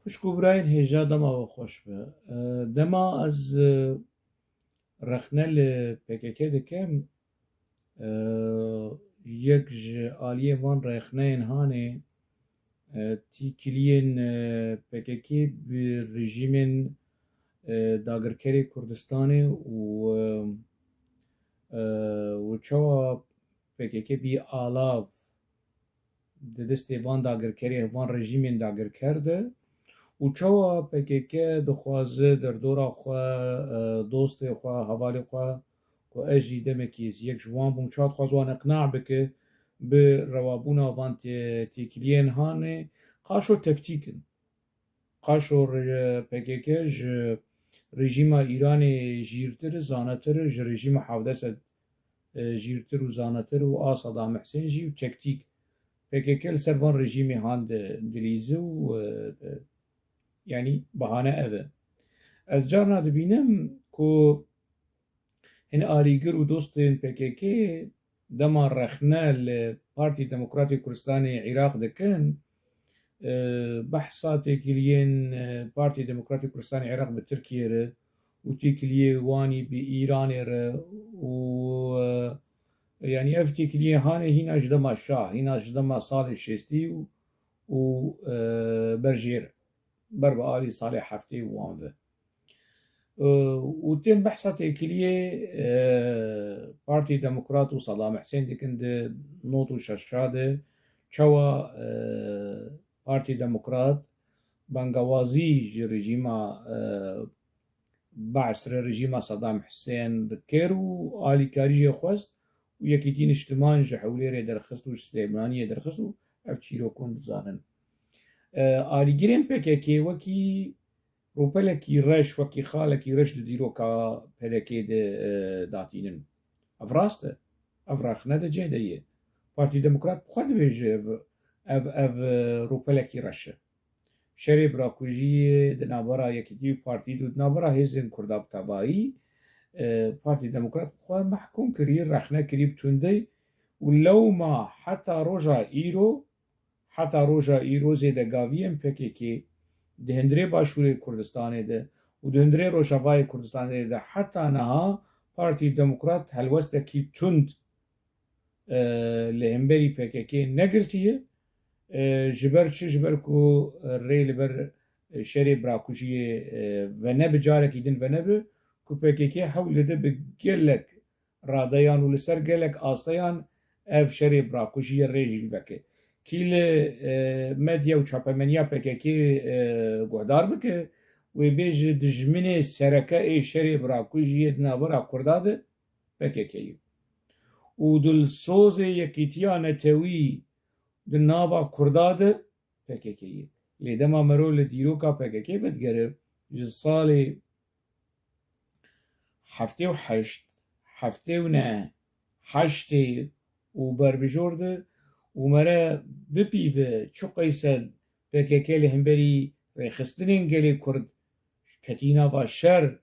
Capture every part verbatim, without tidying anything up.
Xwişk û birayên hêja, dema we xweş be. E, dema ez, e, rexne li P K K dikim, e, yek ji aliyê van rexneyên hanê, e, têkiliyên, e, P K K bi rejîmên, e, dagirkerê Kurdistanê û, e, e, û çawa P K K bî alav di destê van dagirkerê, van rejîmên dagirker de û çawa P K K dixwaze derdora xwe, e, dostê xwe, hevalê xwe, ku ez jî demekî ez yek ji wan bûm, çawa dixwaze wan iqna bike bi rewabûna van tê-, têkiliyên hanê, qaşo tektîk in. Qaşo re-, P K K ji rejîma Îranê jîrtir, zanetir, ji rejîma hevdeh sed, e, jîrtir û zanetir û a Saddam Husên jî û tektîk. P K K li ser van rejîmê han di-, dilîze û, e, e, yanî bahane ev e. Ez carna dibînim ku hin alîgir û dostên P K K dema rexne li Partî Demokratê Kurdistanê Iraq dikin, e, behsa têkiliyên, e, Partî Demokratê Kurdistanê Iraq bi Tirkiyê re û têkiliyê wanî bi Îranê re û, e, yanî ev têkiliyê hanê hîna ji dema şah, hîna ji dema salê şêstî û, û, e, berjêr, ber bi alî salê heftê û wan ve. E, û tên behsa têkiliyê, e, Partî Demokrat û Saddam Husên dikin di nod û şeş de, çawa, e, Partî Demokrat bangawazî ji rejîma, e, Baas re, rejîma Saddam Husên dikir û alîkarî jê xwest û Yekîtî Niştiman ji Hewlêrê derxist û ji Silêmaniyê derxist û ev çîrok hûn dizanin. E, alîgirên P K K wekî rûpelekî reş, wekî xalekî reş di dîroka P D K de, e, datînin. Ev rast e. Ev rexne di cih de ye. Partî Demokrat bi xwe dibêje ev, ev, ev, e, rûpelekî reş e. Şerê birakujiyê di navbera Yekîtî û Partî de û di navbera hêzên Kurda bi tevayî, e, Partî Demokrat bi xwe mehkûm kirî, rexne kirî bi tundî û lewma heta roja îro, heta roja îro zêdegaviyên P K K di hundirê Başûrê Kurdistanê de û di hundirê Rojavayê Kurdistanê de heta niha Partî Demokrat helwestekî tund, e, li hemberî P K K negirtiye. E, ji ber çi? Ji ber ku, e, rê li ber, e, şerê birakujiyê, e, venebe, carekî din venebe, ku P K K hewl dide bi gelek radeyan û li ser gelek asteyan ev şerê birakujiyê rê jî veke. Kî li, e, medya û çapemeniya P K K, e, guhdar bike, wê bêje dijminê sereke ê şerê birakujiyê di navbera Kurda de P K K ye. Û dilsozê yekîtiya netewî di nava Kurda de P K K ye. Lê dema mero li dîroka P K K vedigere, ji salê heftê û heşt, heftê û neh, heştê û berbijor de û mere bipîve çi qeyse P K K li hemberî rêxistinên gelê Kurd ketî nava şer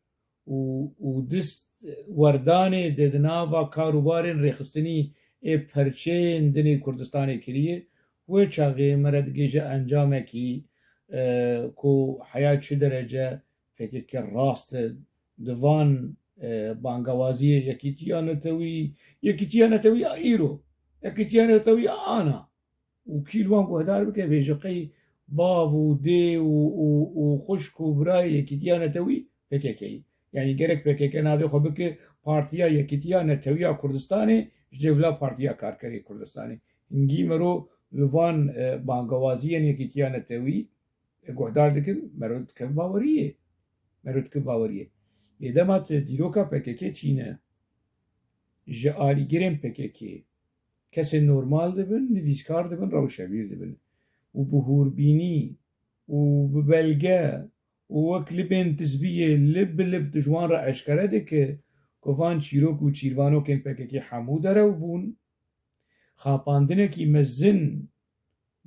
û, û dist werdanê de di nava karûbarên rêxistinî ê perçeyên din ê Kurdistanê kiriye, wê çaxê mere digihîje encamekî, e, ku heya çi derece P K K rast e di van, e, bangawaziyê yekîtiya netewî, yekîtiya netewî ya îro, yekîtiya netewî ya ana. Û kî li wan guhdar bike, bêje qey bav û dê û, û, û xwişk û birayê Yekîtiya Netewî P K K ye. Yanî gerek P K K navê xwe bike Partiya Yekîtiya Netewî ya Kurdistanê, ji cihê vila Partiya Karkerê Kurdistanê. Hingî mero li van, e, bangewaziyên Yekîtiya Netewî, e, guhdar dikin, mero dike baweriyê. Mero dike baweriyê. Lê dema tu dîroka P K K çîne, ji alîgirên P K K kesên normal dibin, nivîskar dibin, rewşenbîr dibin. Û bi hûrbînî û bi belge û wek libên tizbiyê lib bi lib tu ji wan re eşkere dike ku van çîrok û çîrvanokên P K K hemû derew bûn. Xapandinekî mezin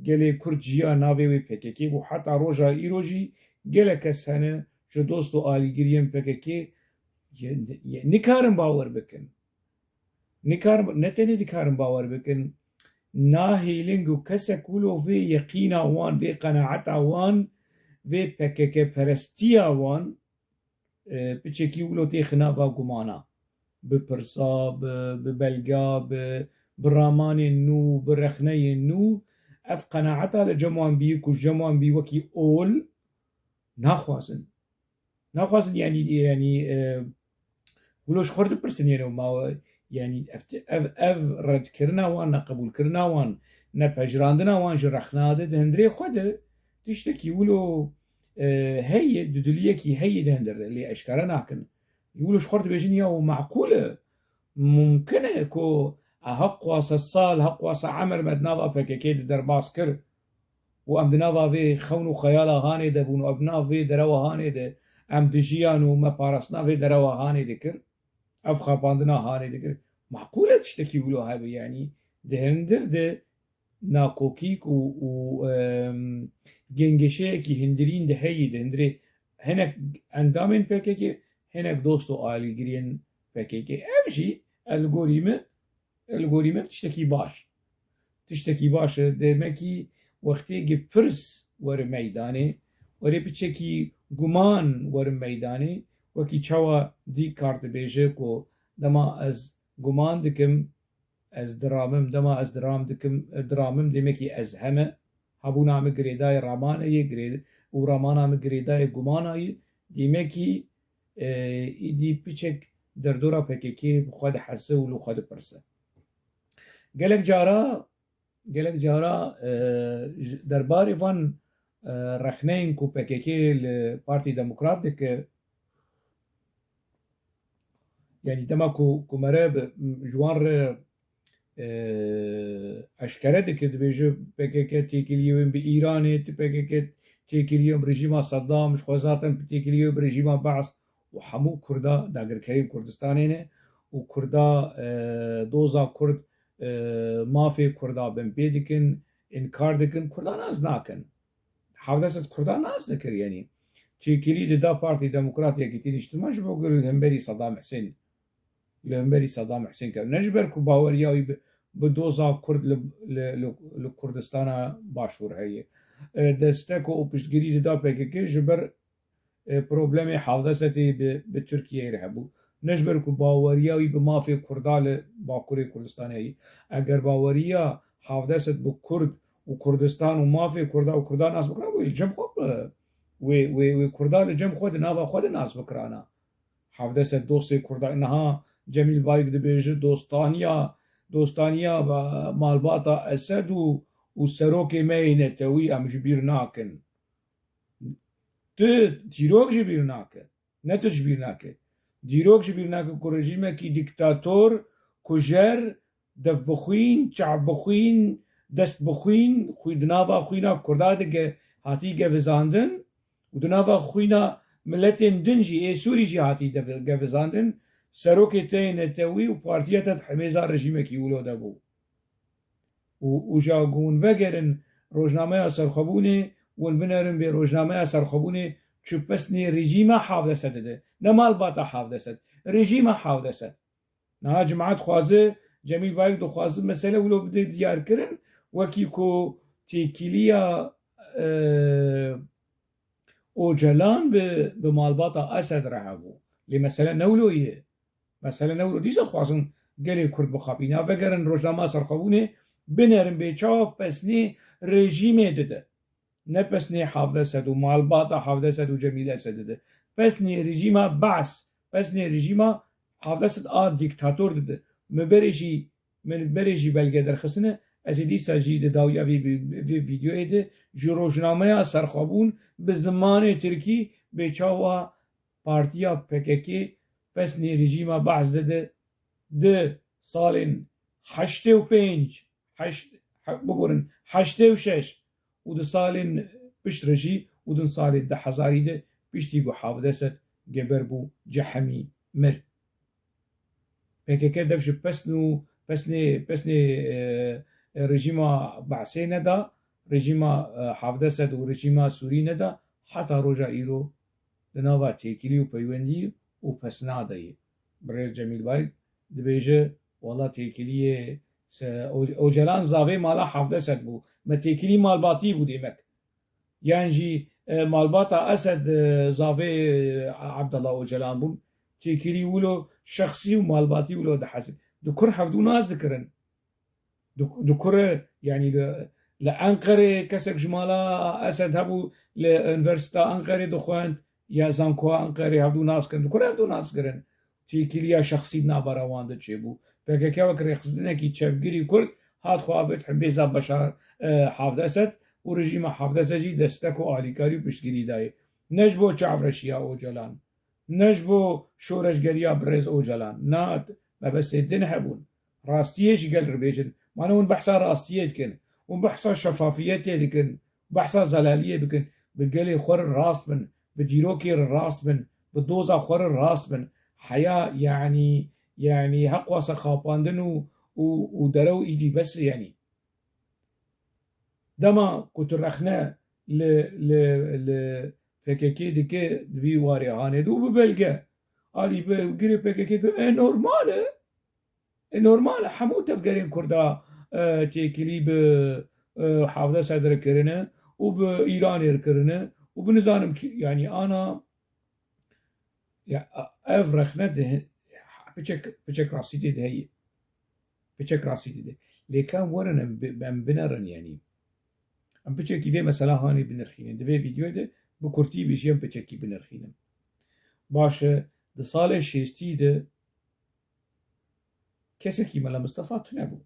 gelê Kurd jiya navê wê P K K bû. Heta roja îro jî gelek kes hene ji dost û alîgiriyên P K K ye, ye, nikarin bawer bikin. Nikarin, ne tenê dikarin bawer bikin, nahêlin ku kesek wilo vê yeqîna wan, vê qenaeta wan vê P K K perestiya wan e, piçekî wilo têxe nava gumana. Bi pirsa, bi, bi belga, bi, bi ramanên nû, bi rexneyên nû, ev qenaeta li cem wan bî ku ji cem wan bî wekî ol naxwazin. Naxwazin, yanî, yanî, e, wilo ji xwe dipirsin, yanî, ma, yanî, ev, ev, ev redkirina wan, neqebûlkirina wan, nepejirandina wan ji rexna de di hundirê xwe de tiştekî wilo, e, heye, dudiliyekî heye di hundir de, lê eşkere nakin. Wilo ji xwe dibêjin, ya, û meqûl e, mumkin e ku a heqwa sed sal, heqwa sed emir me di nava P K K de derbas kir û em di nava vê xewn û xeyala hanê de bûn û em di nav vê derewa hanê de em dijiyan û me parastina vê derewa hanê dikir, ev xapandina hanê dikir. Meqûl e tiştekî wilo hebe, yanî di hundir de nakokîk û, û, em, gengeşeyekî hindirîn de heyî di hundirê hinek endamên P K K, hinek dost û alîgiriyên P K K. Ev jî, ez li gorî min, li gorî min tiştekî baş. Tiştekî baş e. Demekî wextê gi pirs were meydanê, were piçekî guman were meydanê, wekî çawa Descartes dibêje ku dema ez guman dikim, ez diramim, dema ez diram dikim, diramim, demekî ez heme. Hebûna min girêdayê ramana ye, girê-, û ramana min girêdayê gumana ye. Demekî, e, îdî piçek derdora P K K bi xwe dihese û li xwe dipirse. Gelek cara, gelek cara, e, ji derbarê van, e, rexneyên ku P K K li Partî Demokrat dike, yanî dema ku, ku mere bi, ji wan re, e, eşkere dike, dibêje P K K têkiliyê wê bi Îranê, tu P K K têkiliyê bi rejîma Seddam, ji xwe zaten têkiliyê wê bi rejîma Be's û hemû Kurda dagirkerên Kurdistanê ne û Kurda, e, doza Kurd, e, mafê Kurda binpê dikin, înkar dikin, Kurda nas nakin. Hevdeh sed Kurda nas dikir, yanî têkilî dida Partî Demokrat Yekîtî Niştiman ji bo ku li hemberî Sedam Husên, li hemberî Sedam Husên ket. Ne ji ber ku baweriya wî bi, bi doza Kurd li, li, li, li Kurdistana Başûr heye. E, destek û piştgirî dida P K K ji ber, e, problemê hevdeh sedê bi, bi Tirkiyeyê re hebû. Ne ji ber ku baweriya wî bi mafê Kurda li Bakurê Kurdistanê heye. Eger baweriya hevdeh sed bi Kurd û Kurdistan û mafê Kurda û Kurda nas bikirana, wê li cem xwe bi, wê, wê, wê Kurda li cem xwe di nava xwe de nas bikirana. Hevdeh sed dostê Kurda, niha Cemîl Bayik dibêje dostaniya, dostaniya, e, malbata Esed û, û serokê me yê netewî em ji bîr nakin. Tu dîrok ji bîr nake. Ne tu ji bîr nake. Dîrok ji bîr nake ku rejîmekî dîktator, kujer, devbixwîn, çavbixwîn, destbixwîn, xwî di nava xwîna Kurda de ge-, hatî gevizandin û di nava xwîna miletên din jî, ê Sûrî jî hatî deve-, gevizandin, serokê te yê netewî û partiya te di hemêza rejîmekî wilo de bû. Û, û ja ku hûn vegerin rojnameya Serxwebûnê, hûn binerin bê rojnameya Serxwebûnê çi pesnê rejîma hevdeh sed de, ne malbata hevdeh sed, rejîma hevdeh sed. Niha cimat dixwaze, Cemîl Bayik dixwaze mesele wilo bide diyarkirin, wekî ku têkiliya, e, Ocalan bi, bi malbata Esed re hebû. Lê mesele ne wilo ye. Mesele ne wilo. Dîsa dixwazin gelê Kurd bixapîne. Vegerin rojnama Serxwebûnê, binerin bê çawa pesnê rejîmê dide. Ne pesnê hevdeh sed û malbata hevdeh sed û Cemîl Esed dide. Pesnê rejîma Be's, pesnê rejîma hevdeh sed a dîktator dide. Me berê jî, me berê jî belge derxistine. Ez ê dîsa jî di dawiya vê, vê, vê vîdeoyê de ji rojnameya Serxwebûn bi zimanê tirkî bê çawa partiya P K K pesnê rejîma Be's dide di salên heştê û pênc, heşt, he-, biborin, heştê û şeş û di salên pişt re jî û di salên du hezarî de piştî ku hevdeh sed geber bû, cehemî, mir. P K K dev ji pesn û pesnê, pesnê, e, e, rejîma Be'sê neda, rejîma, e, hevdeh sed û rejîma Sûrî neda, heta roja îro di nava têkilî û peywendî û pesna de ye. Birêz Cemîl Bayik dibêje, wela têkiliyê se-, O-, Ocalan zavê mala hevdeh sed bû. Me têkilî malbatî bû demek. Yan jî, e, malbata Esed, e, zavê, e, Abdullah Ocalan bûn. Têkilî wilo şexsî û malbatî wilo dihesibin. Du kur hevdû nas dikirin. Du, du kur, yanî li, li Enqerê kesek ji mala Esed hebû, li Unîversîta Enqerê dixwend, ya Zankoya Enqerê hevdû nas kirin. Du kur hevdû nas kirin. Têkiliya şexsî di navbera wan de çêbû. P K K wek rêxistinekî çepgirî Kurd hat xwe avêt himbêza Beşar, e, Hafid Esed û rejîma Hafid Esed jî destek û alîkarî û piştgirî dayê. Ne ji bo çavreşiya Ocalan, ne ji bo şoreşgeriya birêz Ocalan. Na, mebestê din hebûn. Rastiyê ji gel re bêjin. Mane hûn behsa rastiyê dikin. Hûn behsa şefafiyetê dikin. Behsa zelaliyê bikin. Bi gelê xwe re rast bin. Bi dîrokê re rast bin. Bi doza xwe re rast bin. Heya, yanî, yanî heq wasa xapandin û, û, û derew îdî bes e, yanî. Dema ku tu rexne li, li, li P K K dike, di vî warê hanê de û bi belge. Alî bi girê P K K de, e, normal e. E, normal e. Hemû tevgerên Kurda, e, têkilî bi, e, Hafid Esed re kirine û bi Îranê re kirine û bi nizanim kî, yanî ana Ya, ev rexne de piçek, piçek rastî tê de heye. Piçek rastî tê de. Lê ka em werin em bi-, em binerin, yanî. Em piçekî vê mesela hanê binirxînin. Di vê vîdeoyê de bi kurtî bêjiyem piçekî binirxînin. Baş e, di salê şêstî de kesekî Mela Mistefa tune bû.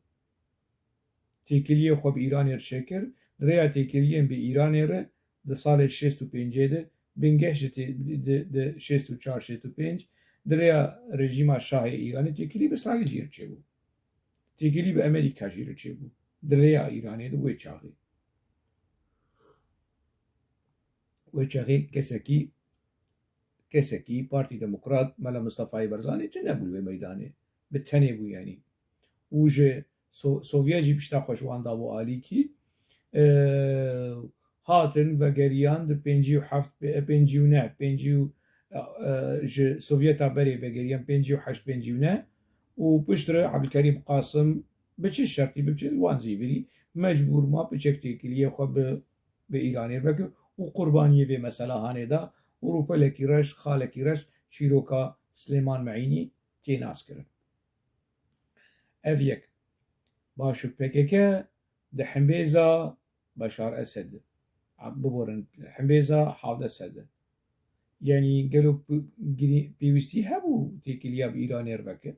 Têkiliyê xwe bi Îranê re çêkir. Di rêya têkiliyên bi Îranê re di salê şêst û pêncê de bingeh ji tê-, di, di, di şêst û çar şêst û pênc di rêya rejîma Şahê Îranê têkilî bi Îsraîl jî re çêbû. Têkilî bi Amerîka jî re çêbû. Di rêya Îranê de wê çaxê. Wê çaxê kesekî, kesekî Partî Demokrat, Mela Mistefayê Barzanî tune bû li wê meydanê. Bi tenê bû, yanî. Û ji So-, Sovyet jî pişta xwe ji wan dabû alîkî. E, hatin vegeriyan di pêncî û heft, pê-, pêncî û neh, pêncî û, e, ji Sovyeta berê vegeriyan pêncî û heşt, pêncî û neh û piştre Ebdulkerîm Qasim bi çi şertî, bi çi wan zîvirî mecbûr ma piçek têkiliyê xwe bi, bi Îranê vekir û qurbaniyê vê mesela hanê da û rûpelekî reş, xalekî reş çîroka Silêman Meînî tê nas kirin. Ev yek. Baş û P K K di hembêza Beşar Esed, biborin, hembêza Hafid Esed. Yanî gelo p-, girî-, pêwîstî hebû têkiliya bi Îranê re veke?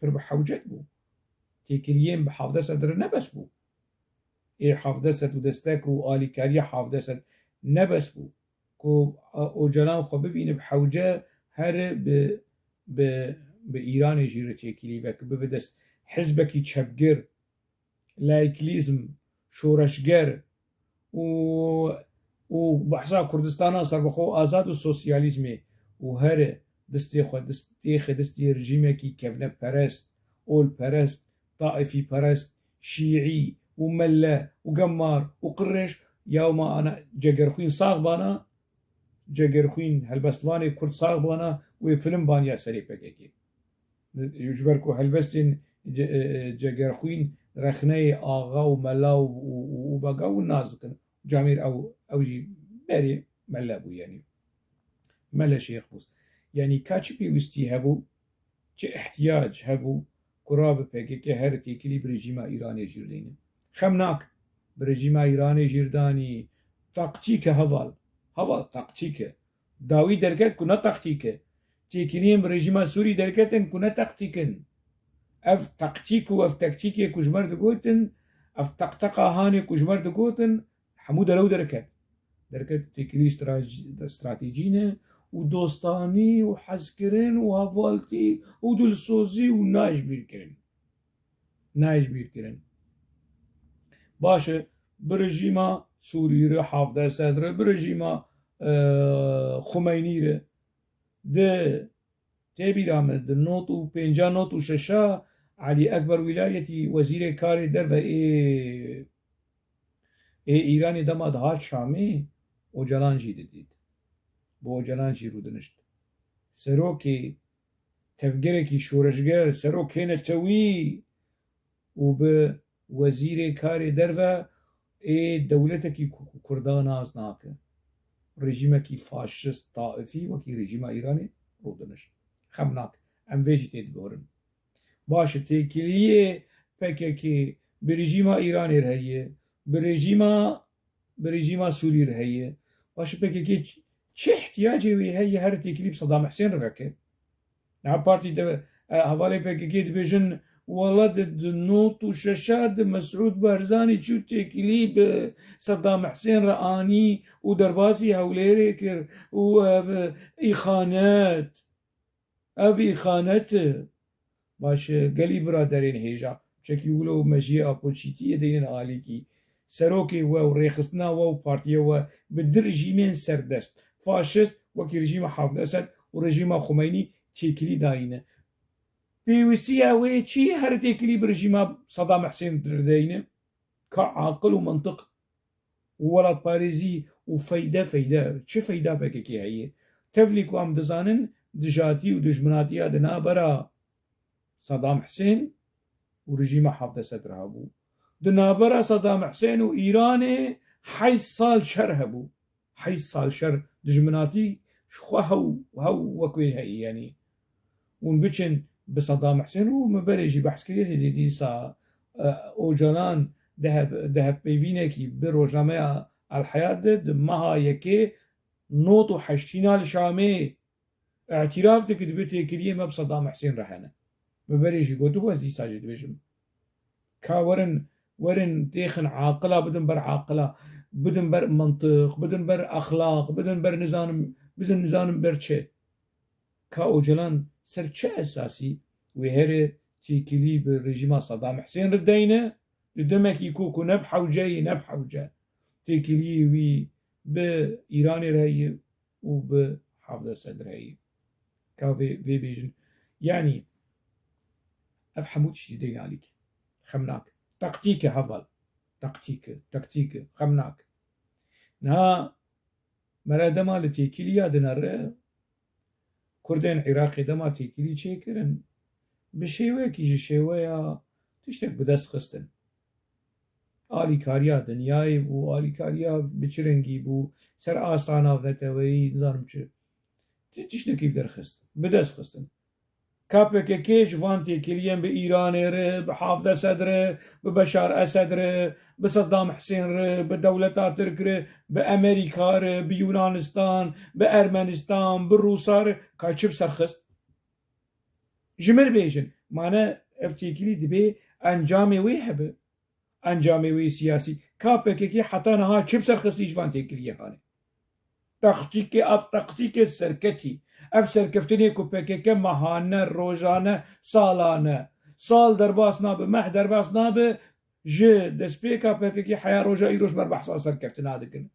Pir bi hewcet bû. Têkiliyên bi Hafid Esed re ne bes bû. Ê Hafid Esed û destek û alîkariya Hafid Esed ne bes bû. Ku, a, Ocalan xwe bibîne bi hewce here bi, bi, bi Îranê jî re têkilî veke, bibe dest hizbekî çepgir, laiklîzm, şoreşger û, û behsa Kurdistana serbixwe û azad û sosyalîzmê û here distê xwe, dist-, têxe distê rejîmekî kevneperest, olperest, taifîperest, şîî û melle û gemar û qirêj ya ma ana Cegerxwîn sax bana, Cegerxwîn helbestvanê Kurd sax bana, wê film baniya serê P K K. Ji ber ku helbestên ce-, e, e, Cegerxwîn rexneyê axa û mela û, û, û, û bega û nas dikin. Camêr ew, ew jî berê mele bû, yanî. Mele Şêx Bûs. Yanî ka çi pêwîstî hebû, çi ihtiyac hebû, ku ra bi P K K here têkilî bi rejîma Îranê jî re deynin. Xem nak, bi rejîma Îranê jî re danî, taktîk e heval. Heval taktîk e. Dawî derket ku ne taktîk e. Têkiliyên bi rejîma Sûrî derketin ku ne taktîk in. Ev taktîk û ev taktîkê ku ji me re digotin, ev teqteqa hanê ku ji me re digotin, hemû derew derket. Derket têkilî straji-, stratejî ne û dostanî û hezkirin û hevaltî û dilsozî û nayê ji bîr kirin. Nayê ji bîr kirin. Baş e, bi rejîma Sûrî re, Hafid Esed re, bi rejîma, e, Xumeynî re, di, tê bîra min, di not û pênca, not û şeşa Elî Ekber Wîlayetî wezîrê karê derve ê, ê Îranê dema dihat Şamê, Ocalan jî didît. Bi Ocalan jî rûdinişt. Serokê tevgerekî şoreşger, serokê netewî û bi wezîrê karê derve ê dewletekî ku, ku Kurda nas nake. rejîmekî faşist, taifî wekî rejîma Îranê rûdinişt. Xemnak. Em vê jî tê digorin. Baş e, têkiliyê P K K bi rejîma Îranê re heye, bi rejîma, bi rejîma Sûrî re heye. Baş e, P K K ç-, çi ihtiyacê wê heye here têkilî bi Sedam Husên re veke? Niha partî de, e, hevalê P K K dibêjin, wela di, di not û şeşa de Mesûd Barzanî çû têkilî bi Sedam Husên re anî û derbasî Hewlêrê kir û ev îxanet. Ev îxanet e. Baş e, gelî biraderên hêja. Çekî wilo mejiyê apoçîtiyê deynin alîkî. Serokê we û rêxistina we û partiya we bi du rejîmên serdest, faşist, wekî rejîma Hafid Esed û rejîma Xumeynî têkilî dayîne. Pêwîstiya wê çi ye here têkilî bi rejîma Sedam Husên re deyne? Ka aqil û mintiq û welatparêzî û feyde, feyde, çi feyda P K K heye? Tevlî ku em dizanin, dijatî û dijminatiya di navbera Sedam Husên û rejîma Hafid Esed re hebû. Di navbera Sedam Husên û Îranê heyt sal şer hebû. Heyt sal şer, dijminatî ji xwe hew, hew wek wê heye, yanî. Hûn biçin bi Sedam Husên û min berê jî behs kiriye, zêdî dîsa, e, Ocalan di hev-, di hevpeyvînekî bi rojnameya El Heyat de di meha yekê nod û heştîna li Şamê îtiraf dike, dibe têkiliyê me bi Sedam Husên re hene. Min berê jî gotibû, ez dîsa jî dibêjim. Ka werin, werin têxin aqila bidin ber aqila, bidin ber mintiq, bidin ber exlaq, bidin ber nizanim, bidin nizanim ber çi. Ka Ocalan ser çi esasî wê here têkilî bi rejîma Sedam Husên re deyne, di demekî ku, ku ne bi hewce ye, ne bi hewce. Têkiliyê wî bi Îranê re ye û bi Hafid Esed re ye. Ka vê, vê bêjin. Yanî, ev hemû tiştî deyne alîkî. Xemnak. Taktîk e heval. Taktîk e, taktîk e. Xemnak. Niha mere dema li têkiliya dinere, Kurdên Iraqê dema têkilî çêkirin, bi şêweyekî ji şêweya tiştek bi dest xistin. Alîkariya dinyayê bû, alîkariya bi çi rengî bû, ser asta navneteweyî, nizanim çi. Ti-, tiştekî bi derxist, bi dest xistin. K P K K ji van têkiliyên bi Îranê re, bi Hafid Esed re, bi Beşar Esed re, bi Sedam Husên re, bi dewleta Tirk re, bi Amerîka re, bi Yunanistan, bi Ermenistan, bi Rûsa re, ka çi bi ser xist? Ji min bêjin, mane ev têkilî dibê encamê wê hebe. Encamê wê siyasî. K P K K heta niha çi bi ser xistî ji van têkiliyê hanê? Taktîkê, ev taktîkê serketî. Ev serkeftinê ku P K K mehane, rojane, salane, sal derbas nabe, meh derbas nabe, ji destpêka P K K heya roja îro ji me re behsa serkeftina dikin.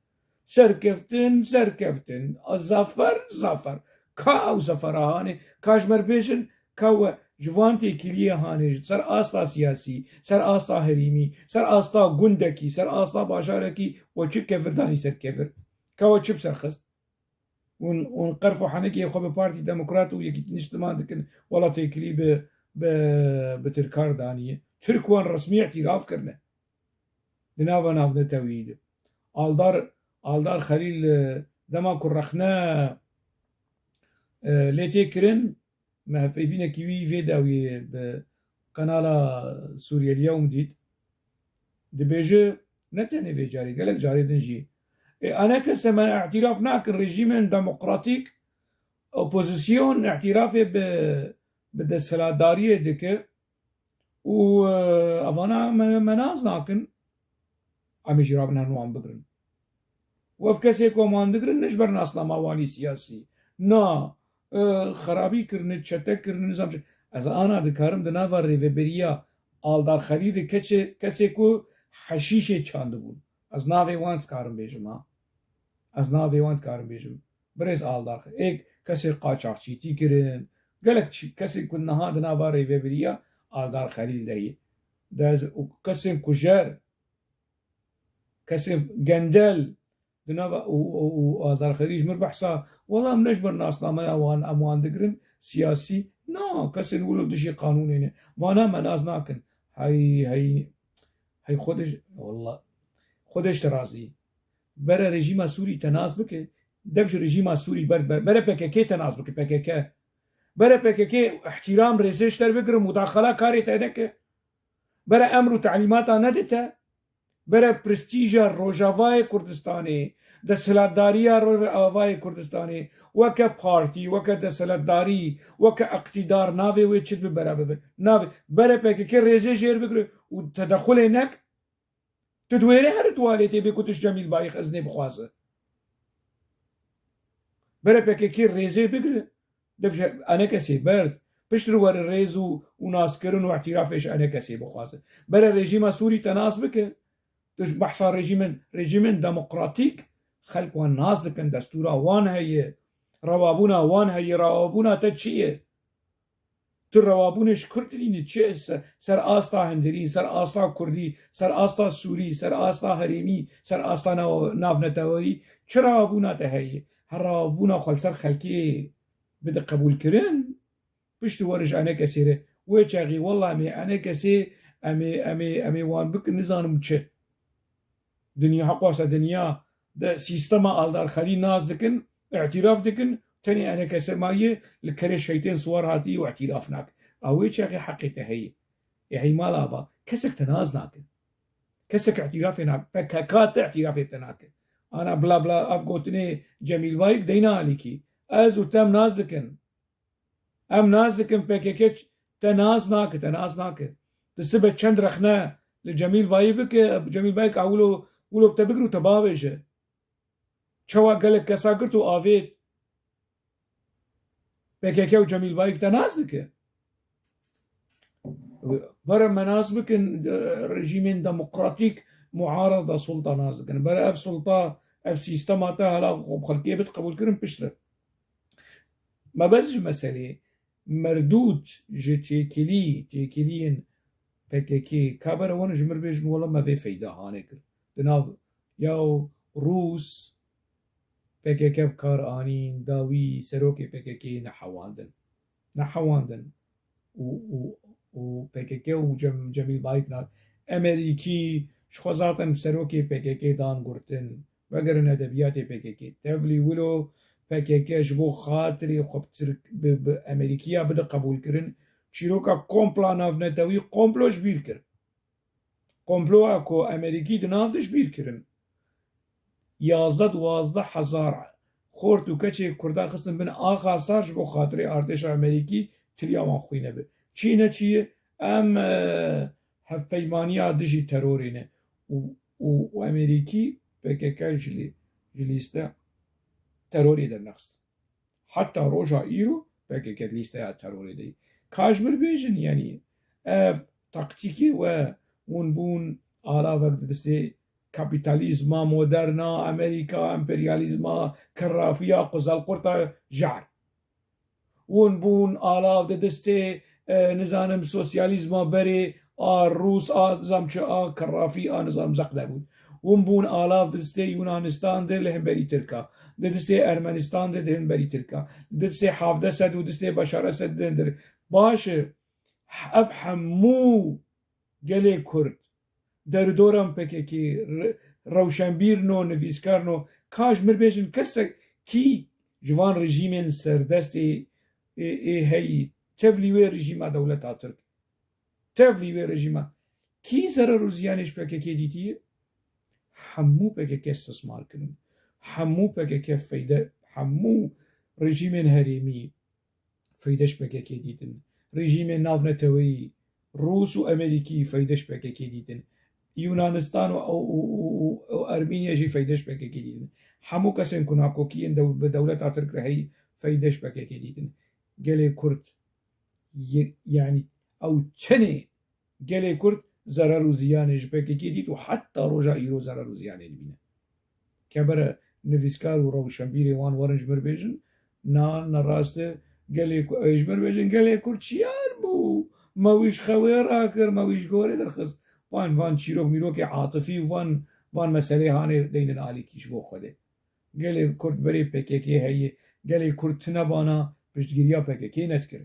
Serkeftin, serkeftin. A zafer, zafer. Ka ew zafera hanê, ka ji me re bêjin, ka we ji van têkiliyê hanê, ji ser asta siyasî, ser asta herêmî, ser asta gundekî, ser asta bajarekî we çi kevir danî ser kevir? Ka we çi bi ser xist? Hûn, hûn qerf û henekê xwe bi Partî Demokrat û Yekîtî Niştiman dikin, wela têkilî bi, bi, bi Tirkan danî. Tirk wan resmî îtiraf kirine. Di nava navneteweyî de. Aldar, Aldar Xelîl, e, dema ku rexne, e, lê tê kirin, me hevpeyvînekî wî vê dawiyê bi kanala Sûriyeliya ûm dît. Dibêje, ne tenê vê carê, gelek carê din jî. Ê, ane kese me îtiraf nakin, rejîmên demokratîk, opozîsyon îtirafê bi, bi desthilatdariyê dike. Û, e, evana me, me nas nakin, em ê jî rabin herin wan bigirin. Û ev kesê ku em wan digirin, ne ji ber nasnama wan î siyasî. Na, e, xerabî kirine, çete kirine, nizam çi. Ez ana dikarim di nava rêveberiya Aldar Xelî de keçê, kesê ku heşîşê çandibûn. Ez navê wan dikarim bêjim ha. Ez navê wan dikarim bêjim. Birêz Aldar Xelîl, êk kesê qaçaxçîtî kirin, gelek çi-, kesên ku niha di nava rêvebiriya Aldar Xelîl de ye. De ez û kesên kujer, kesên gendel di nava û, û, û Aldar Xelîl ji mir behsa, wela em ne ji ber nasnameya wan em wan digirin, siyasî, na, kesên wilo dijî qanûnê ne. Vana me nas nakin. Hey, hey, hey Xwedê, wela, Xwedê ji te razî. Bere rejîma Sûrî te nas bike, Dev ji rejîma Sûrî ber, ber, bere P K K te nas bike, P K K. Bere P K K îhtîram rêzê ji te re bigire, mudaxala karê te neke. Bere emr û telîmata nede te. Bere prestîja Rojavayê Kurdistanê, desthilatdariya Rojavayê Kurdistanê, weke partî, weke desthilatdarî, weke iqtîdar, navê wê çi dibe bere bibe. Navê, bere P K K rêzê jêr bigire û tedexulê nek. Tu di wêrê here tuwaletê bê ku tu ji Cemîl Bayik iznê bixwaze. Bere P K K rêzê bigire. Dev ji enekesê berd. Piştre were rêz û, û naskirin û îtîrafê ji enekesê bixwaze. Bere rejîma Sûrî te nas bike. Tu ji behsa rejîmên, rejîmên demokratîk, xelk wan nas dikin, destûra wan heye, rewabûna wan heye, rewabûna te çi ye? Tu rewabûnê ji ku didînî? Çi se-, ser asta hundirî, ser asta kurdî, ser asta sûrî, ser asta herêmî, ser asta nav-, navneteweyî çi rewabûna te heye? Her rewabûna xwe li ser xelkê bide qebûlkirin, piştî were ji enekesê re. Wê çaxî, wela em ê enekesê, em ê, em ê, em ê wan bikin, nizanim çi. Dinya, heqwasa dinya de sîstema aldarxelî nas dikin, îtîraf dikin, tenê enekese maye li kerê şeytên siwar hatî û îtîraf nake. A wê çaxê heqê te heye. Ê heymal ava, kesek te nas nake. Kesek îtîrafê nake. P K K te îtîrafê te nake. Ana bla bla, ev gotinê Cemîl Bayik deyna alîkî. Ez û te em nas dikin. Em nas dikin, P K K te nas nake, te nas nake. Tu sibe çend rexne li Cemîl Bayî bike, Cemîl Bayik a wilo, wilo bi te bigir û te bavêje. Çawa gelek kesa girt û avêt. P K K û Cemîl Bayik te nas dike. Bere me nas bikin, rejîmên demokratîk muarada sulta nas dikin. Bere ev sulta, ev sîstema te hala xwe bi xelkê bit qebûlkirin piştre. Mebez ji meselê merdûd ji têkilî, têkiliyên P K K, ka bere wan ji mir bêjin, wela me vê feyda hanê kir. Di nav ya Rûs P K K bi kar anîn, dawî serokê P K K nehewandin. Nehewandin. Û, û, û P K K û Cem-, Cemîl Bayik na-, Emerîkî ji xwe zaten serokê P K K dan gurtin. Vegerin edebiyatê P K K. Tevlî wilo P K K ji bo xatirê xwe bi Tirk-, bi, bi Emerîkiya bide qebûlkirin, çîroka kompla navnetewî komplo ji bîr kir. Komploya ku Emerîkî di nav de ji bîr kirin. Yazdeh duwazdeh hezar xort û keçê Kurda xistin bin axa sar ji bo xatirê artêşa Emerîkî tiliya wan xwîne bi. Çi ne çi ye, em, e, hevpeymaniya dijî terorê ne. Û, û, û Emerîkî P K K ji lî-, ji lîste terorê dernexist. Heta roja îro P K K di lîsteya terorê de ye. Ka ji mir bêjin, yanî ev taktîkê we hûn bûn alavek di destê kapîtalîzma moderna, Amerîka, emperyalîzma, kerrafiya, quzelqurta jar. Hûn bûn alav di destê, e, nizanim sosyalîzma berê a Rûs, a nizam çi, a kerrafî, a nizam zeq nebûn. Hûn bûn alav di destê Yunanistan de li hemberî Tirka, di destê Ermenistan de di hemberî Tirka, di destê Hevdesed û destê Beşar Esed de hindir. Baş e, ev hemû gelê Kurd, derûdoran P K K, re-, rewşenbîr no, nivîskar no, ka ji mir bêjin kesek kî ji van rejîmên serdestê ê, ê heyî, tevlî wê rejîma dewleta Tirk, tevlî wê rejîma, kî zerar û ziyanê ji P K K dîtiye? Hemû P K K istismar kirin. Hemû P K K feyde, hemû rejîmên herêmî, feyde ji P K K dîtin. Rejîmên navneteweyî, Rûs û Emerîkî feyde ji P K K dîtin. Yunanistan û, û, û, û, û Ermînya jî feyde ji P K K dîtin. Hemû kesên ku nakokiyên dew-, bi dewleta Tirk re heyî feyde ji P K K dîtin. Gelê Kurd, ye-, yanî ew çinê gelê Kurd zerar û ziyanê ji P K K dît û heta roja îro zerar û ziyanê dibîne. Kebere nivîskar û rewşenbîrê wan werin ji mir bêjin, na, ne rast e, gelê Ku-, ê ji mir bêjin, gelê Kurd şiyar bû, me wî ji xewê rakir, me wî ji gorê derxist. Van, van çîrok mîrokê atifî û van, van meselê hanê deynin alîkî ji bo Xwedê. Gelê Kurd berê P K K heye, gelê Kurd tune bana piştgiriya P K K nedikir.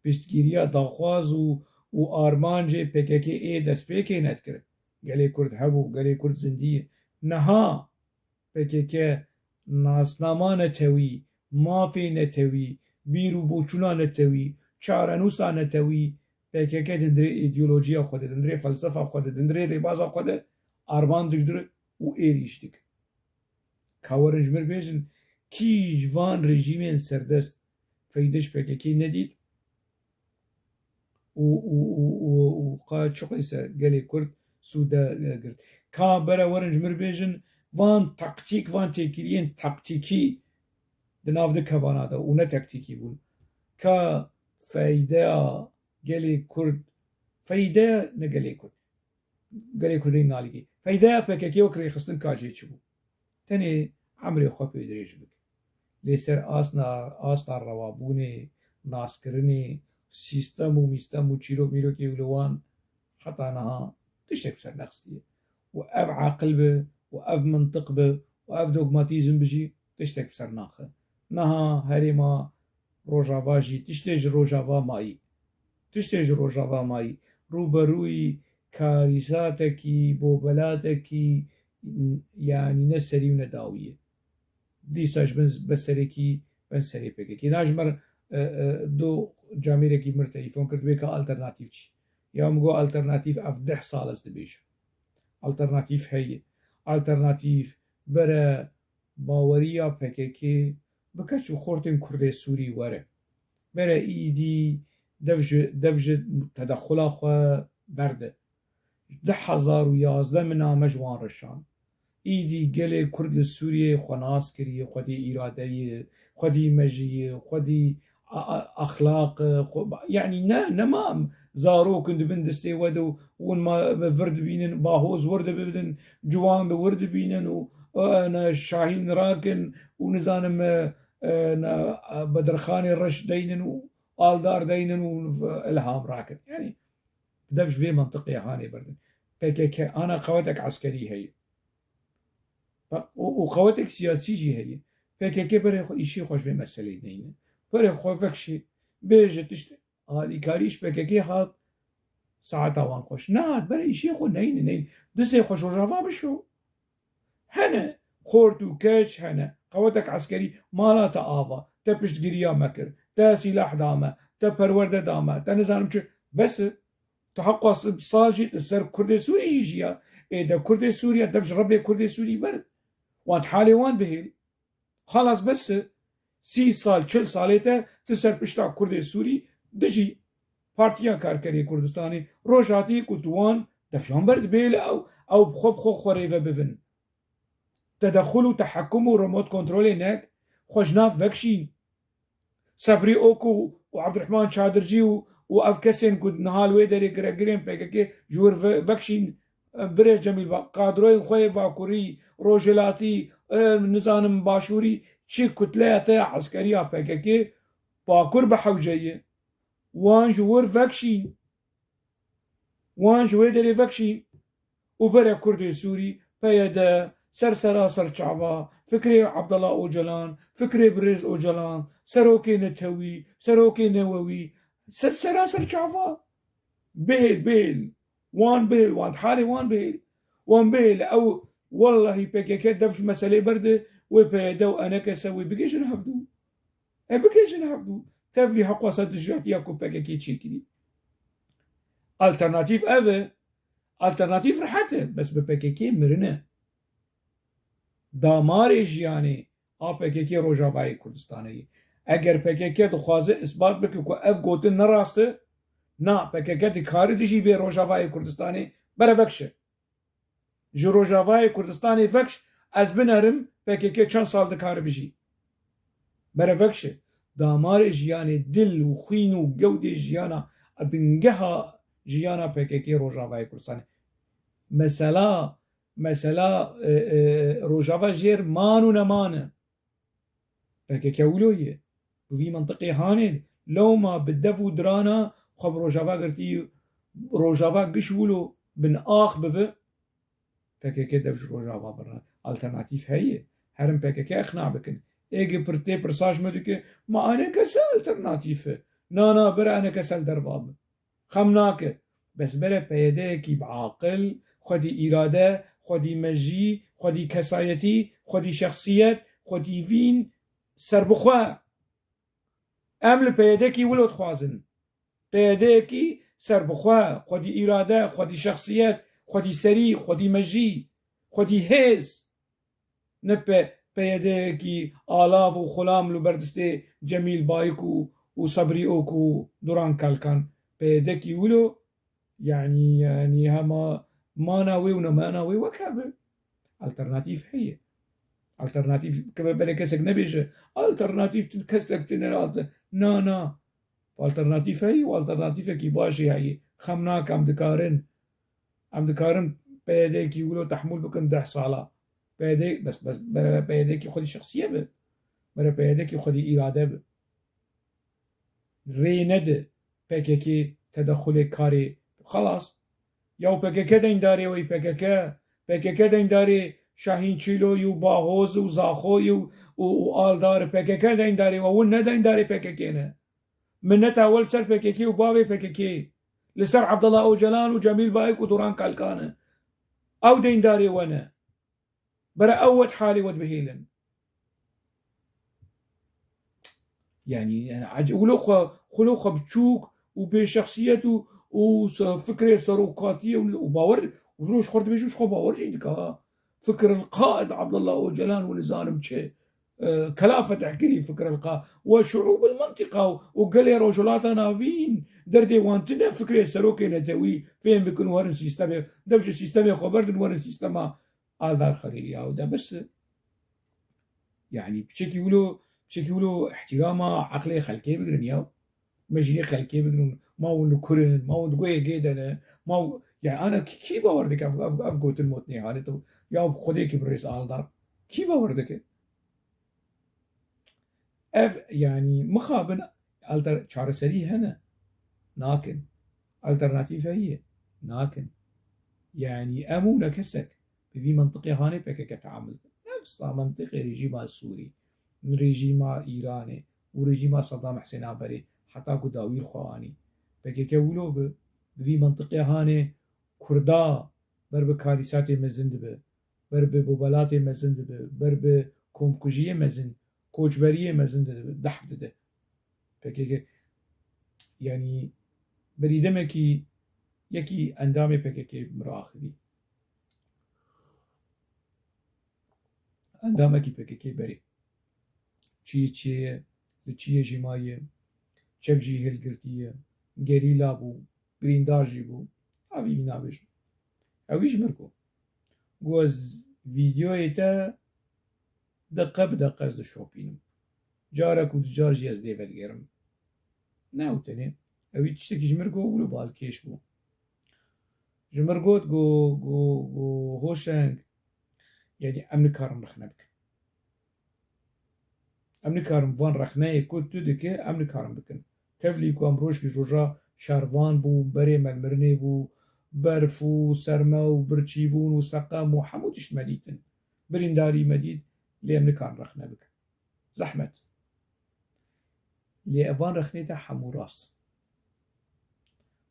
Piştgiriya daxwaz û, û armancê P K K ê destpêkê nedikir. Gelê Kurd hebû, gelê Kurd zindî ye. Niha P K K nasnama netewî, mafê netewî, bîr û boçûna netewî, çarenûsa netewî, P K K di hundirê îdeolojiya xwe de, di hundirê felsefa xwe de, di hundirê rêbaza xwe de arman digire û êrîş dike. Ka werin ji mir bêjin, kî ji van rejîmên serdest feyde ji P K K nedît û, û, û, û, û qe çiqîse gelê Kurd sûde girt. Ka bere werin ji mir bêjin, van taktîk, van têkiliyên taktîkî di nav di kevana de û ne taktîkî bûn. Ka feydeya gelê Kurd, feydeya ne gelê Kurd, gelê Kurdên nalîgî. Feydeya P K K wek rêxistin ka jê çi bû? Tenê emrê xwe pê dirêj bike. Lê ser asna, asta rewabûnê, naskirinê, sîstem û mîstem û çîrok mîrokê û li wan heta niha tiştek bi ser nexistiye. Û ev aqil be, û ev mintiq be, û ev dogmatîzm bi jî tiştek bi ser naxe. Niha herêma Rojava jî tiştê ji Rojava mayî. Tiştê ji Rojava mayî. Rûberûyî karîsatekî, bobelatekî, yanî ne serî û ne dawî ye. Dîsa ji bin be serekî, ben serê P K K. Na ji me re, e, e, do camêrekî mir telefon kir, dibê ka alternatîf çi? Ya min got, alternatîf ev deh sal ez dibêjim. Alternatîf heye. Alternatîf bere baweriya P K K bi keç û xortên Kurdê Sûrî were. Bere îdî dev ji, dev ji tedexula xwe berde. Du hezar û yazdeh min name ji wan re şand. Îdî gelê Kurd li Sûriyeyê xwe nas kiriye, xwedî îradeyê, xwedî mejiyê, xwedî a-, a-, exlaq, e, xwe, yanî ne, nema zarok in di bin destê we de û hûn ma vir dibînin, bahoz wir dibidin, ciwan bi wir dibînin û, e, ne şahîn rakin û nizanim, e, e, ne, e, bedirxanê reş deynin û aldar deynin û ilham rakin. Yanî bi dev ji vê mentiqê hanê berdin. P K K ana qewetek eskerî heye. Û, û qewetek siyasî jî heye. P K K berê xwe, îşê xwe ji vê meseleyê neyne. Berê xwe vekşê, bêje tişt alîkarî ji P K K hat, saeta wan xweş. Nehat, berê îşê xwe neyne, neyne. Dizê xwe ji Rojava bişo. Hene, xort û keç hene. Qewetek eskerî mala te ava, te piştgiriya me kir, te sîlah da me, te perwerde da me, te nizanim çi. Bes e. Tu heqqa sal jî tu ser Kurdê Sûrî jî jiya. Ê de Kurdê Sûriye dev ji Rebbê Kurdê Sûrî ber. Wan halê wan bihêl. Xalas bes e. Sî sal, çil salê te tu ser pişta Kurdê Sûrî dijî. Partiya Karkerê Kurdistanê rojhatî ku tu wan defiyan ber dibêle ew, ew bi xwe bi xwe xwe rêve bivin. Tedexul û tehekum û remote kontrolê nek, xwe ji nav vekşîn. Sebrî Ok û, û Abdurrahman Çadircî û, û ev kesên ku niha li wê derê giregirên P K K ji wir ve-, vekşîn, e, birêz Cemîl, ba-, kadroyên xwe yê Bakurî, Rojhilatî, e, nizanim Başûrî, çi kutleya te ya eskeriya P K K, Bakur bi hewce ye. Wan ji wir vekşîn. Wan ji wê derê vekşîn. Û bere Kurdê Sûrî, P Y D, ser sera ser çava, fikrê Abdullah Ocalan, fikrê birêz Ocalan, serokê netewî, serokê newewî, ser sera ser çava. Bihêl, bihêl. Wan bihêl, wan halê wan bihêl. Wan bihêl, ew wellahî P K K dev ji meselê berde, wê P Y D û E N K S wê bigihîjin hevdû. E bigihîjin hevdû. Tevlî heqwasa dijiyatiya ku P K K çêkirî. Alternatîf ev e. Alternatîf rehet e, bes bi P K K mirin e. Damarê jiyanê a P K K Rojavayê Kurdistanê ye. Eger P K K dixwaze isbat bike ku ev gotin ne rast e, na, P K K dikare dijî bê Rojavayê Kurdistanê, bere vekşe. Ji Rojavayê Kurdistanê vekş, ez binerim, P K K çend sal dikare bijî. Bere vekşe. Damarê jiyanê, dil û xwîn û gewdê jiyana, bingeha jiyana P K K Rojavayê Kurdistanê. Mesela, mesela, e, e, Rojava jêr man û neman e. P K K wilo ye. Bi vî mentiqê hanê, lewma bi dev û dirana xwe bi Rojava girtî, Rojava giş wilo bin ax bibe, P K K dev ji Rojava birine. Alternatîf heye. Herin P K K iqna bikin. Êgê pir tê pirsa ji me dike, ma E N K S alternatîf e. Na, na, bira E N K S li derva be. Xem nake. Bes bere P Y D'yekî bi aqil, xwedî îrade, xwedî mejî, xwedî kesayetî, xwedî şexsiyet, xwedîvîn serbixwe. Em li PYD'kî wilo dixwazin. PYD'yekî serbixwe, xwedî îrade, xwedî şexsiyet, xwedî serî, xwedî mejî, xwedî hêz. Ne P-, PYD'yekî alav û xulam li ber destê Cemîl Bayik û, û Sebrî Ok û Duran Kalkan. PYD'kî wilo, yanî, yanî hema mana wê û nemana wê wek hev e. Alternatîf heye. Alternatîf, ke belê kesek nebêje, alternatîf tu kesek tune alter-, na, na. Alternatîf heye û alternatîfekî baş ê heye. Xem nake, em dikarin. Em dikarin PYD'yekî wilo tehmûl bikin deh sala. PYD, bes, bes, bere PYD'yekî xwedî şexsiye be. Bere PYD'yekî xwedî îrade be. Rê nede PKK tedexulê karê. Xelas. Ya PKK deyndarê wê, PKK, PKK deyndarê Şahîn Çîloyî û Bahoz û Zaxoyî û, û, û Aldar, PKK deyndarê we, hûn ne deyndarê PKK ne. Mineta we li ser PKK û bavê PKK, li ser Abdullah Ocalan û Cemîl Bayik û Duran Kalkan e. Ew deyndarê we ne. Bere ew wet halê we dibihêlin. Yanî, yanî, ec-, wilo xwe, wilo xwe biçûk û bêşexsiyet û, û se-, fikrê serokatiyê û, û bawer, wilo ji xwe dibêjin, ji xwe bawer jî dike, ha. Fikr el-Qaid Abdullah Ocalan û nizanim çi, e, kela fetihkirî fikr el-Qaid. We şuûb el-mentiqa û, û gelê Rojhilata Navîn derdê wan tune fikrê serokê netewî fêm bikin û herin sîstemê, dev ji sîstemê xwe berdin werin sîstema Aldar Xelîl ya, û de bes e. Yanî piçekî wilo, piçekî wilo îhtîrama eqlê xelkê bigirin ya. Mejiyê xelkê bigirin. Ma hûn li kur in, ma hûn di guhê gê de ne, ma hû-, yanî ana kî, kî bawer dike ev, ev, ev gotin motnê halê to? Ya Xwedêkî birêz Aldar. Kî bawer dike? Ev, yanî, mixabin alter-, çareserî hene. Nakin. Alternatîf heye. Nakin. Yanî, em û ne kesek bi vî mentiqê hanê PKK teamul bikin. Nefsa mentiqê rejîma Sûrî, rejîma Îranê û rejîma Sedam Husêna berê heta ku dawî li xwe anî. PKK wilo bi, bi vî mentiqê hanê Kurda ber bi karîsatê mezin dibe. Ber bi bobelatê mezin dibe, ber bi komkujiyê mezin, koçberiyê mezin dibe, dehf dide. PKK, yanî berî demekî yekî endamê PKK min re axivî. Endamekî PKK berê. Çiyê çiyê ye, li çiyê jî maye, çek jî hilgirtiye, gerîla bû, birîndar jî bû. Evî nabêjim. Ewî ji min got. Got, ez vîdeoyê te deqe bi deqe ez dişopînim. Carek û du car jî ez lê vedigerim. Ne ew tenê. Ewî tiştekî ji min got, wilo balkêş bû. Ji min got, got, got, got, Hoşeng, yanî em nikarin rexne bikin. Em nikarin van rexneyê ku tu dike, em nikarin bikin. Tevlî ku em rojkî ji roja şervan bû, berê me li mirinê bû, berf û serme û birçî bûn û seqem û hemû tişt me dîtin. Birîndarî me dît, lê em nikarin rexne bikin. Zehmet. Lê evan rexnê te hemû rast.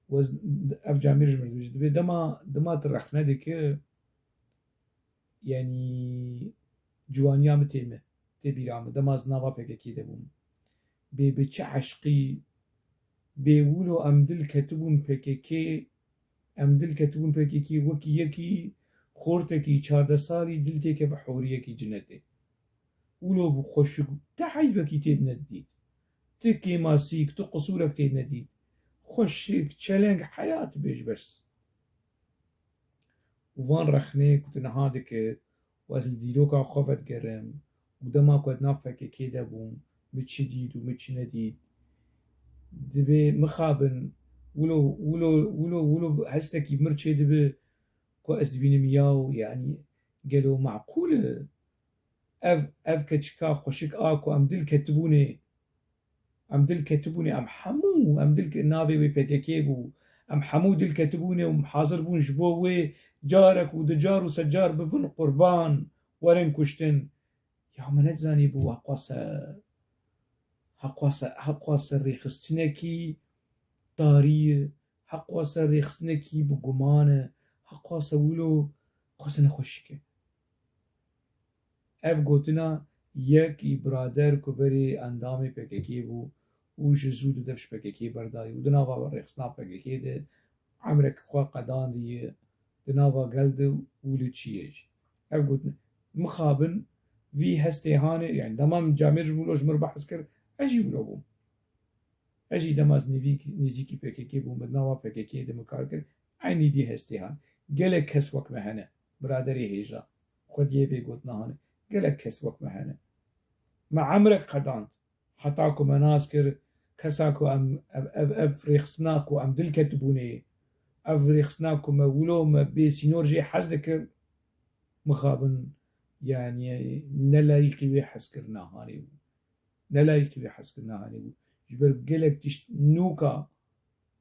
Wez-, ev camêr ji min dibêje, dibê dema, dema tu rexne dike, yanî ciwaniya min tê min, tê bîra min. Dema ez nava PKK de bûm. Bê bi çi eşqî, bê wilo em dil ketibûn PKK, em dil ketibûn PKK wekî yekî xortekî çardeh salî dil têkeve horiyekî cinetê. Wilo bû xweşik, ti eybekî tê nedît. Ti kêmasîk, ti qisûrek tê nedît. Xweşik, çeleng, heyat bêj bes. Û van rexnê ku tu niha dike, û ez li dîroka xwe vedigerim, û dema ku ez nav PKK de bûm, min çi dît û min çi nedît. Dibê mixabin, wilo, wilo, wilo, wilo hestekî mir çê dibe ku ez dibînim yaw, yanî gelo meqûl e? Ev, ev keçika xweşik a ku em dil ketibûnê, em dil ketibûnê, em hemû, em dil ke-, navê wê PKK bû, em hemû dil ketibûnê û hazir bûn ji bo wê carek û du car û sed car bibin qurban, werin kuştin. Ya me nedizanî bû heqwase, heqwase, heqwase rêxistinekî tarî ye, heqwase rêxistinekî bi guman e, heqwase wilo xwese nexweşik e. Ev gotina yekî birader ku berê endamê P K K bû û ji zû di dev ji P K K berdayî û di nava rêxistina P K K de emrek xwe qedandiye, di nava gel de û li çiyê jî. Ev gotin, mixabin vî hestê hanê, yani dema min camêr ji wilo ji mir behs kir, ez jî wilo bûm. Ez jî dema ez nêvî-, nêzîkî P K K bûm, bi nava P K K de min kar kir, eynî dî hestê han. Gelek kes wek me hene, biraderê hêja, xwediyê vê gotina hane. Gelek kes wek me hene. Me emrek qedand. Heta ku me nas kir, kesa ku em, ev, ev, ev rêxistina ku em dil ketibûnê, ev rêxistina ku me wilo me bê sînor jê hez dikir, mixabin, yani, ne layîqî wê hezkirina hanê bû. Ne layîqî wê hezkirina hanê bû. Ji ber gelek tişt nûka,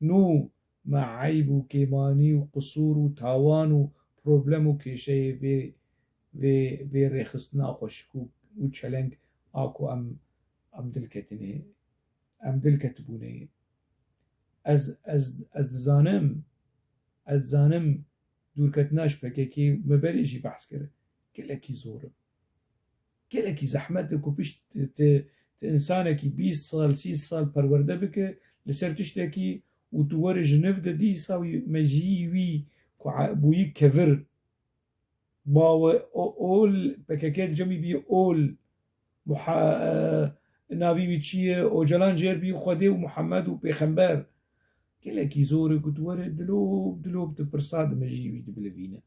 nû me eyb û kêmanî û qisûr û tawan û problem û kêşeyê vê, vê, vê rêxistina xweşik û, û çeleng a ku em, em dil ketinê, em dil ketibûnê. Ez, ez, ez dizanim, ez dizanim dûrketina ji P K K me berê jî behs kir. Gelekî zor e. Gelekî zehmet e ku pişt ti, ti, ti insanekî bîst sal, sî sal perwerde bike, li ser tiştekî û tu were ji nû de dîsa wî mejiyî wî ku a-, bûyî kevir. Bawe o-, ol, P K K di cemî bî ol, muha-, e, navî wî çi ye? Ocalan jêr bî Xwedê û Muhammed û Pêxember. Gelekî zor e ku tu were dilop dilop di pirsa di mejiyî wî dibilivîne.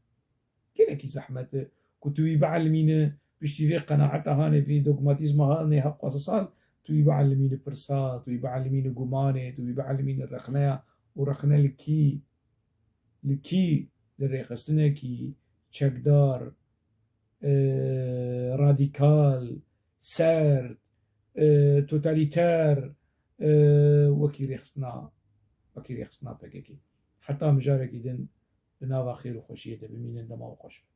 Gelekî zehmet e ku tu wî bielimîne, piştî vê qenaeta hanê, vî dogmatîzma hanê heft sal, tu wî bielimîne pirsa, tu wî bielimîne gumanê, tu wî bielimîne rexneya û rexne li kî, li kî, li rêxistinekî çekdar, e, radîkal, sert, e, totalîter, e, wekî rêxistina, wekî rêxistina P K K. Heta mijarekî din di nava xêr û xweşiyê de bimînin, dema we xweş be.